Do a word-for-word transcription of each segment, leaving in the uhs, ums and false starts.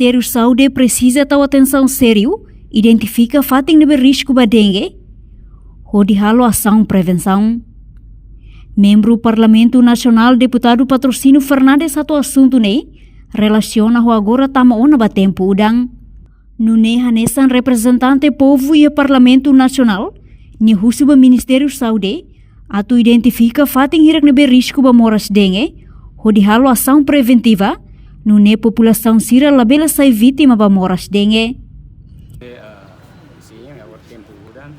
Ministériu Saúde presiza tau atensaun sériu, identifika fatin ne'ebé risku ba dengue, hodi halo asaun prevensaun. Membru Parlamentu Nasionál Deputadu Patrocínio Fernandes hato'o asuntu ne'e relasiona ho agora tama ona ba tempu udan. Nune'e hanesan reprezentante povu iha Parlamentu Nasionál, nia husu ba Ministériu Saúde atu identifika fatin hirak ne'ebé risku ba moras dengue, hodi halo asaun preventiva, nune'e populasaun sira labele sai vítima ba moras dengue. Eh, ah, sin, agora tempu udan,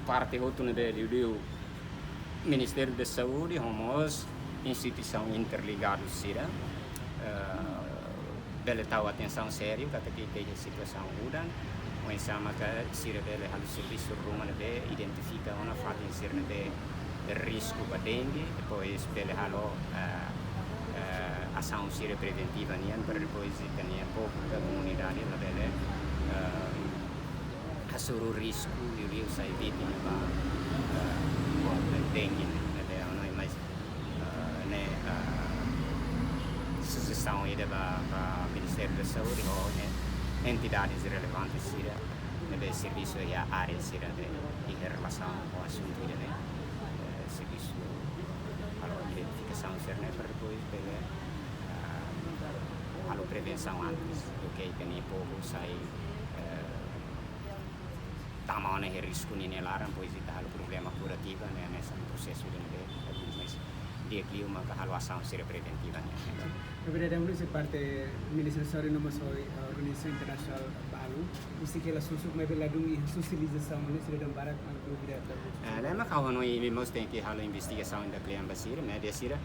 parte hotu ne'ebé liuliu Ministériu Saúde, ho mós instituisaun interligadu sira, eh, bele tau atensaun sériu katak iha situasaun udan, oinsá maka sira bele halo servisu ruma ne'ebé identifika ona fatin sira ne'ebé risku ba dengue, depois bele halo, eh, eh, asaun sira preventiva nian, para depois ita-nia povu ka komunidade labele, eh, hasoru risku liuliu sai vítima ba, eh, ba dengue ne'e, ne'ebé ona mais, eh, ne'e, eh, sujestaun ida ba, ba Ministériu Saúde ho, eh, entidades relevantes sira ne'ebé servisu iha área sira ne'e, iha relasaun ho asuntu ida-ne'e, eh, servisu halo identifikasaun sira-ne'e para depois bele, eh, halo prevensaun antes, duké ita-nia povu sai, eh, tama ona iha risku ninia laran, depois ita halo problema kurativa, ne'e, hanesan prosesu ida-ne'ebé, eh, mais di'ak liu maka halo asaun sira preventiva nian. Ne'ebé dadaun husi parte Ministériu Saúde no mós, eh, organizasaun internasionál balu, husi kela susuk, maibé ladún iha sosializasaun ne'e, sira dadaun barak, ah, dúvida, dúvida. Eh, ne'e mak ha'u hanoin imi mós tenke halo investigasaun ida kle'an ba sira, média sira,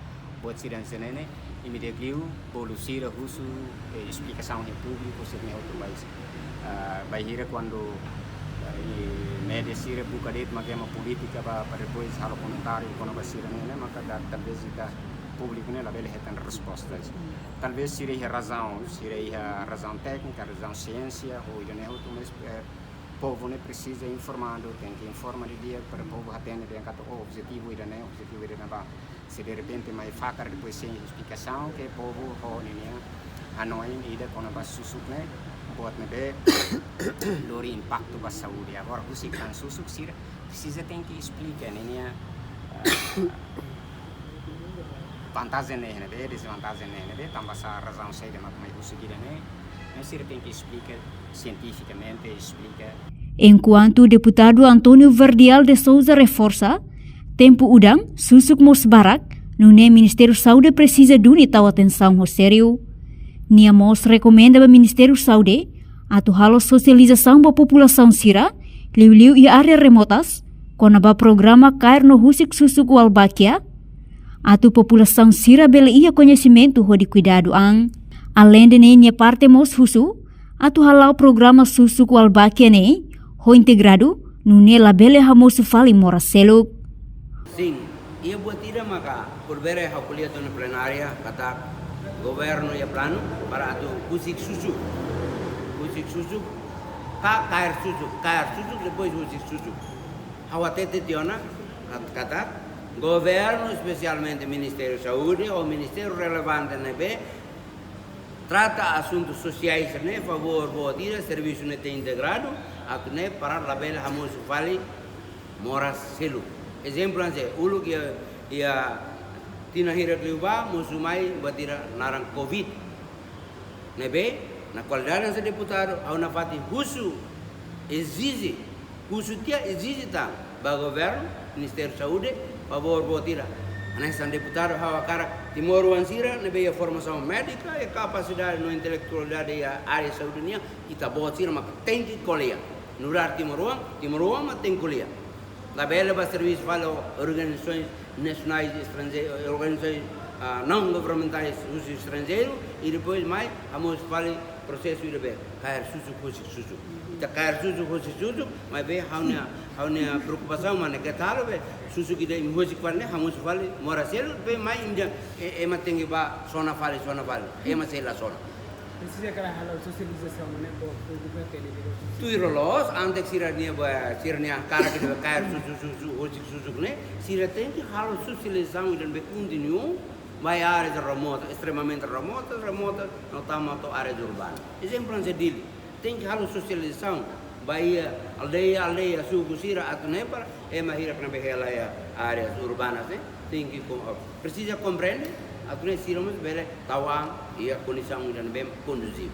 buat sira hanesan ne'e ne'e, imi di'ak liu bolu sira husu, eh, esplikasaun iha públiku, sira-nia outro país. Ah, bainhira kuandu, ah, i média sira buka de'it mak ema polítika ba, para depois halo komentáriu kona-ba sira-ne'e ne'e, maka da, talvés ita públiku ne'e labele hetan resposta. Talvés sira iha razaun, sira iha razaun téknika, razaun siénsia, ou ida-ne'e hotu, mas, eh, povu ne'e presiza informadu, tenke informa didi'ak para povu hatene dehan katak, oh, objetivu ida-ne'e, objetivu ida-ne'ebá. Se derrepente mai fakar depois sein esplikasaun, ke povu ho ninia hanoin ida kona-ba susuk ne'e, buat ne'ebé lori impaktu ba saúde. Agora, husik tan susuk sira presiza tenke esplika ninia, eh, vantajen ne'e ne'ebé, dezvantajen ne'e ne'ebé, tanba sá, razaun saida mak mai husu ida-ne'e, ne'e sira tenke esplika sientifikamente, esplika. Enkuantu Deputadu António Verdial de Sousa reforsa, tempu udan, susuk mós barak, nune'e Ministériu Saúde presiza duni tau atensaun ho sériu. Nia mós rekomenda ba Ministériu Saúde atu halo sosializasaun ba populasaun sira, liuliu iha área remotas, kona-ba programa kaer no husik susuk Walbakia, atu populasaun sira bele iha koñesimentu hodi kuidadu an. Aleinde ne'e, nia parte mós husu atu hala'o programa susuk Walbakia ne'e ho integradu, nune'e labele hamosu fali moras seluk. Sin, iha buat ida maka primeiru ha'u ko'alia to'o iha plenária katak governu iha planu para atu husik susuk. Husik susuk, ka kaer susuk, kaer susuk, depois husik susuk. Ha'u hatete tiha ona kat-, katak governu, espesialmente Ministériu Saúde ou ministériu relevante ne'ebé trata asuntu sosiais ne'e, favór boot ida servisu ne'e tenke integradu, atu nune'e para labele hamosu fali moras seluk. Ezemplu hanesan uluk iha, iha tinan hirak liubá mosu mai buat ida naran covid. Ne'ebé, na kualidade hanesan deputadu, ha'u nafatin husu, ezije, husu tiha, ezije tan ba governu, Ministériu Saúde, favór boot ida. Hanesan deputadu ha'u hakarak timoroan sira ne'ebé iha formasaun médika, iha kapasidade no intelektualidade iha área saúde nian, ita-boot sira maka tenke ko'alia. Nu'udar timoroan, timoroan mak tenke ko'alia. Labele bá servisu fali ho organizações nacionais estranjeiras, organizações, ah, não governamentais husi estranjeiru, i depois mai hamosu fali prosesu ida be kaer susuk, husik susuk. Ita kaer susuk, husik susuk, maibé ha'u-nia, ha'u-nia preokupasaun mak ne'e, keta halo be susuk ida imi husik fali ne'e hamosu fali moras seluk, be mai imi dehan, e, ema tenke bá sona fali, sona fali. Ema sei la sona. Presiza kaer halo sosializasaun ne'e ba públiku hatene di'ak. Tuir loloos, antes sira-nia ba, sira-nia hakarak ida be kaer susuk, susuk, husik susuk ne'e, sira tenke halo sosializasaun ida be kontinu, Ba iha áreas remotas, extremamente remotas, remotas, no tama to'o áreas urbanas. Ezemplu hanesan Dili, tenke halo sosializasaun ba iha aldeia, aldeia, suku sira atu nune'e para ema hirak ne'ebé hela iha áreas urbanas ne'e tenke ko-, presiza komprende atu nune'e sira mós bele tau an iha kondisaun ida ne'ebé konduzivu.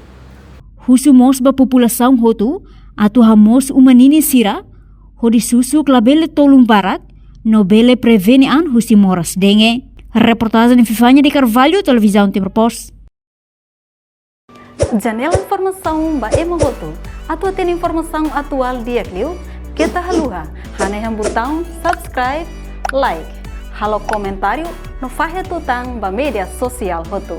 Husu mós ba populasaun hotu atu hamoos uma ninin sira hodi susuk labele tolun barak no bele prevene an husi moras dengue. Reportajen Vivania de Carvalho, Televizaun Timor Post. Janela informasaun ba ema hotu. Atu hatene informasaun atuál di'ak liu, keta haluha hanehan butaun subscribe, like, halo komentáriu no fahe tutan ba média sosiál hotu.